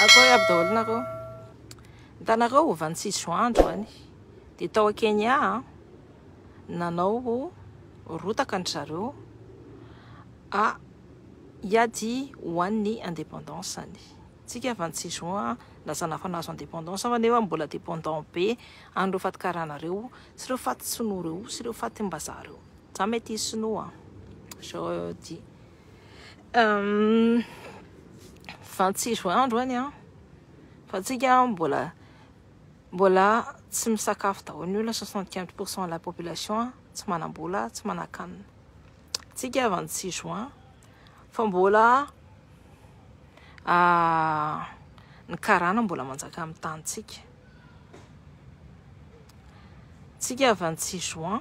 Akory aby daholo nareo. Hitanareo 26 juin androany dia tao Kenya nanao rotaka an-dry zareo a hiady ho an'ny indépendance-ny. Tsika 26 juin lasa nafa nahazo indépendance fa nefa mbola dépendant be an'ireo faty karana reo sy ireo faty sinoa reo sy ireo fatim-bazaha reo. Za mety sinoa je dis. 26 juin androany a fa tsika mbola mbola tsy misakafo daholo ny olona, 75% de la population tsy manam-bola, tsy manan-kanina. Tsika 26 juin fa mbola ny karana mbola manjaka amin'ny tanintsika. Tsika 26 juin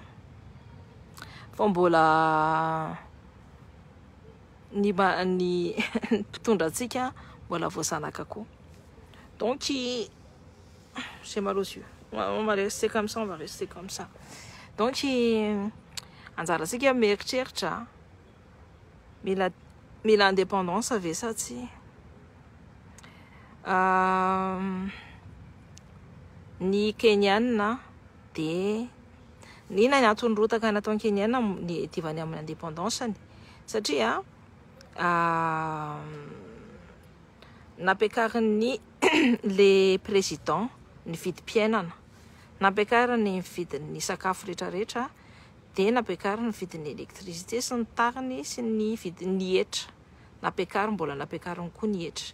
fa mbola ny ny mpitondra antsika mbola voazanaka koa. Donc j'ai mal aux yeux. On va rester comme ça, on va rester comme ça. Donc anjarantsika mieritreritra mila mila indépendance ve sa tsy? Ny Kenyana de nina ny antony rotaka nataon'ny Kenyana ny divany amin'ny indépendance-ny satria nampiakarin'ny le président ny vidim-piainana, nampiakariny ny vidin'ny sakafo rehetrarehetra, de nampiakariny ny vidin'ny électricité sy ny tariny sy ny vidin'ny hetra, nampiakariny mbola nampiakariny koa ny hetra.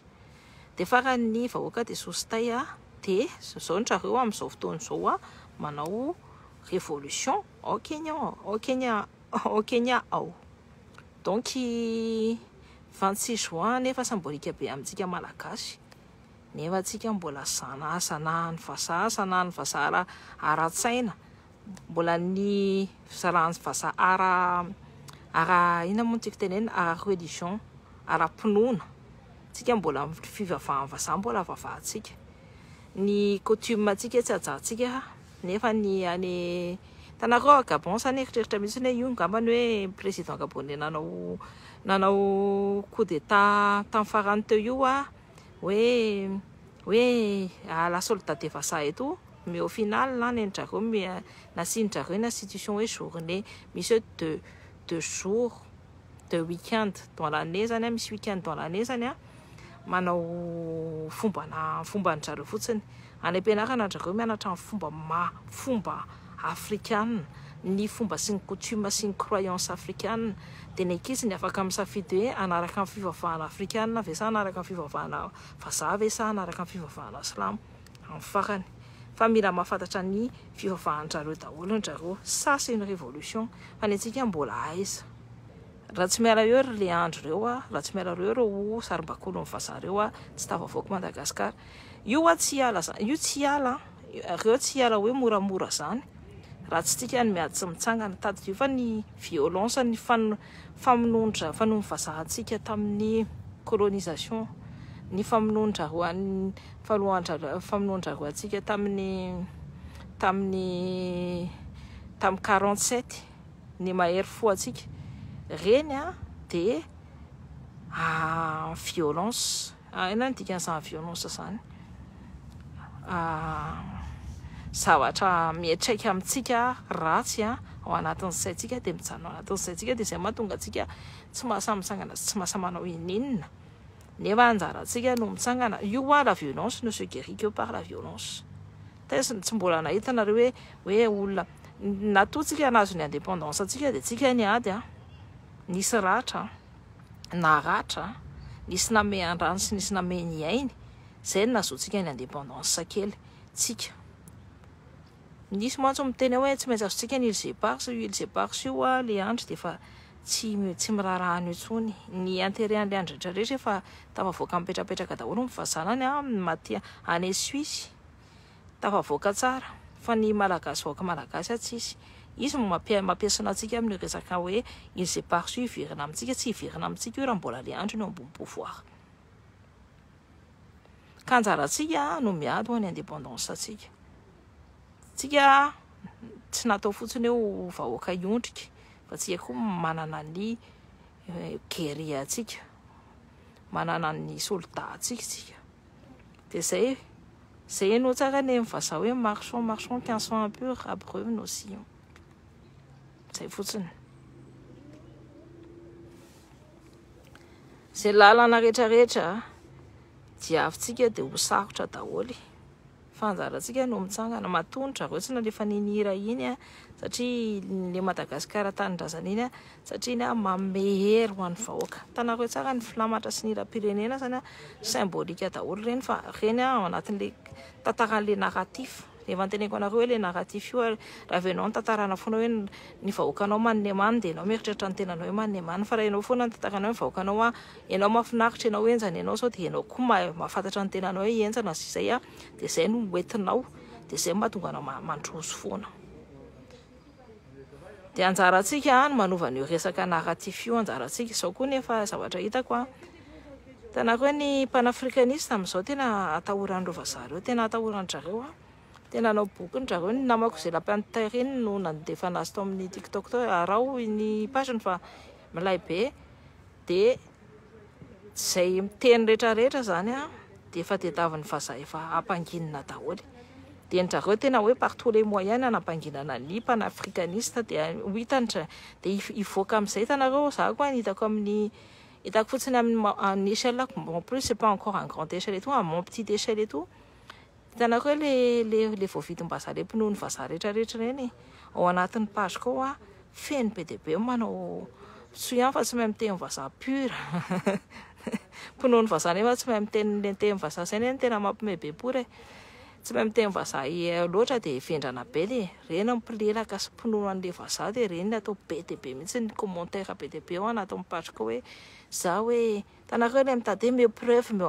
De farany ny vahoaka de sositay a de zao ny zareo amin'izao fotoana izao a manao révolution ao Kenya, ao Kenya, ao Kenya ao. Donc 26 juin nefa symbolique be amintsika malagasy. Nefa tsika mbola zana zanahan'ny vazaha, zanahan'ny vazaha ara-tsaina, mbola ny zanahan'ny vazaha ara ara inona moa no tiako tenenina, ara religion, ara-pinoana. Tsika mbola fivavahan'ny vazaha mbola vavahantsika. Ny coutume antsika tsy hajantsika nefa ny any tanareo Gabon sa nieritreritra mihitsy hoe io angambany hoe président gabonais nanao nanao coup d'état tamin'ny farany teo io a hoe hoe la soldat des vazaha et tout, mais au final neny-drareo nasian-drareo une institution hoe journée misy hoe 2 jours de week-end dans l'année zany a, misy week-end dans l'année zany a manao fombana fomban-drareo fotsiny. Any am-pianarana andrareo mianatra ny fomba ma fomba afrikanina, ny fomba sy ny coutume sy ny croyance afrikanina, de ny ankizy ny afaka misafidy hoe anaraka ny fivavahana afrikanina ve sa anaraka ny fivavahana vazaha ve sa anaraka ny fivavahana silamo amin'ny farany, fa mila mahafantatra ny fivavahan-drareo daholo ndrareo. Ça, c'est une révolution. Fa ny antsika mbola aiza? Raha tsy miala eo ry le andro reo a, raha tsy miala reo reo sarimbakolon'ny vazaha reo a, tsy tafavoaka Madagasikara io a, tsy hiala io, tsy hiala reo, tsy hiala hoe moramora zany raha tsy tsika ny miady tsy mitsangana. Tadidio fa ny violence, ny famonondra famonoan'ny vazaha antsika tamin'ny colonisation, ny famonondrareo any falohandrareo, famonoandrareo antsika tamin'ny 47, ny mahery fo antsika reny a, de violence ina ny dikan'izany violence zany, zavatra miatraika amintsika ratsy a ao anatin'ny saintsika, de mijanona ao anatin'ny saintsika, de zay mahatonga antsika tsy mahasamy mitsangana, tsy mahasamy manao ininona, nefa anjarantsika no mitsangana io a. La violence ne se guérit que par la violence. Tena tsy mbola nahita nareo hoe olona natotsika nahazo ny indépendance antsika de tsika ny ady a nisy ratra naratra, nisy namean-drano sy nisy name ny ainy, zay no nahazoantsika ny indépendance kely tsika. Nisy mantsy miteny hoe tsy maintsy azontsika ny îles Éparses io, îles Éparses io a, le andro de efa tsy miraharaha intsony ny intérêt an'le andro rehetrarehetra, efa tafavoaka mipetrapetraka daholo ny vazanany a maty any Suisse, tafavoaka tsara, fa ny malagasy, vahoaka malagasy a tsisy izy no mampiasana antsika amin'ny resaka hoe îles Éparses io hiverina amintsika. Tsy hiverina amintsika io raha mbola le andro ny eo ambony pouvoir. Ka anjarantsika no miady ho an'ny indépendance antsika. Tsika tsy natao fotsiny eo vahoaka iondrika fa tsika koa manana ny guerrier antsika, manana ny soldat antsika tsika. De zay zay no tsara ny vazaha hoe: "Marchons, marchons, qu'un sang impur abreuve nos sillons." Zay fotsiny. Zay lalana rehetrarehetra diavintsika de ho sarotra daholy, fa anjarantsika no mitsangana. Matonitra reo tsy nalefa niny hira iny a, satria le Madagasikara tanindrazana iny a, satria iny a manome hery ho an'ny vahoaka. Tanareo tsara ny filamatra sy ny hiram-pirenena zany a, symbolique daholo reny, fa reny a ao anatin'le tantaran'le narratif. Efa nyteneniko anareo hoe le narratif io, raha avy anao ny tantarana foana hoe ny vahoakanao mannemany, de ianao mieritreritra ny tenanao hoe mannemany. Fa raha ianao foana ny tantaranao hoe ny vahoakanao a, ianao mahafinaritra, ianao enjana, ianao sao, de ianao koa mahafantatra ny tenanao hoe enjana sy zay a, de zay no hoentinao, de zay mahatonga anao mandroso foana. De anjarantsika ny manova an'io resaka narratif io, anjarantsika zao koa. Nefa zavatra hitako a, tanareo hoe ny panafricaniste amin'izao tena atahoran'ireo vazaha reo, tena atahoran-drareo a, tena anao boky ndrareo. Ny namako zay lampianitaire iny no nandefa anazy tao amin'ny TikTok tao, araho ny pageny fa milay be. De zay miteny rehetrarehetra zany a, de efa tediavin'ny vazaha efa ampanginina daholy. De ndrareo tena hoe par tous les moyens nanampanginana ny panafricaniste. De ho hitanitra de hivoaka amin'izay hitanareo. Za koa ny hitako amin'ny hitako fotsiny amin'ny échelle, en plus c'est pas encore en grande échelle et tout, à mon petite échelle et tout. Hitanareo le voavidim-bazaha, le mpinono vazaha rehetrarehetra reny ao anatin'ny page koa a, feno be dia be manao soa ihany fa tsy mahay miteny vazaha pur. Mpinono vazaha nefa tsy mahay miteny le teny vazaha, zay ny tena mampime be pory e. Tsy mahay miteny vazaha loatra, de vendrana be. De reny mpilelaka sy mpinono an'le vazaha, de reny atao be dia be mihitsy ny commentaire be dia be ao anatin'ny page koa hoe za hoe tanareo le mitady hoe meo preuve, meo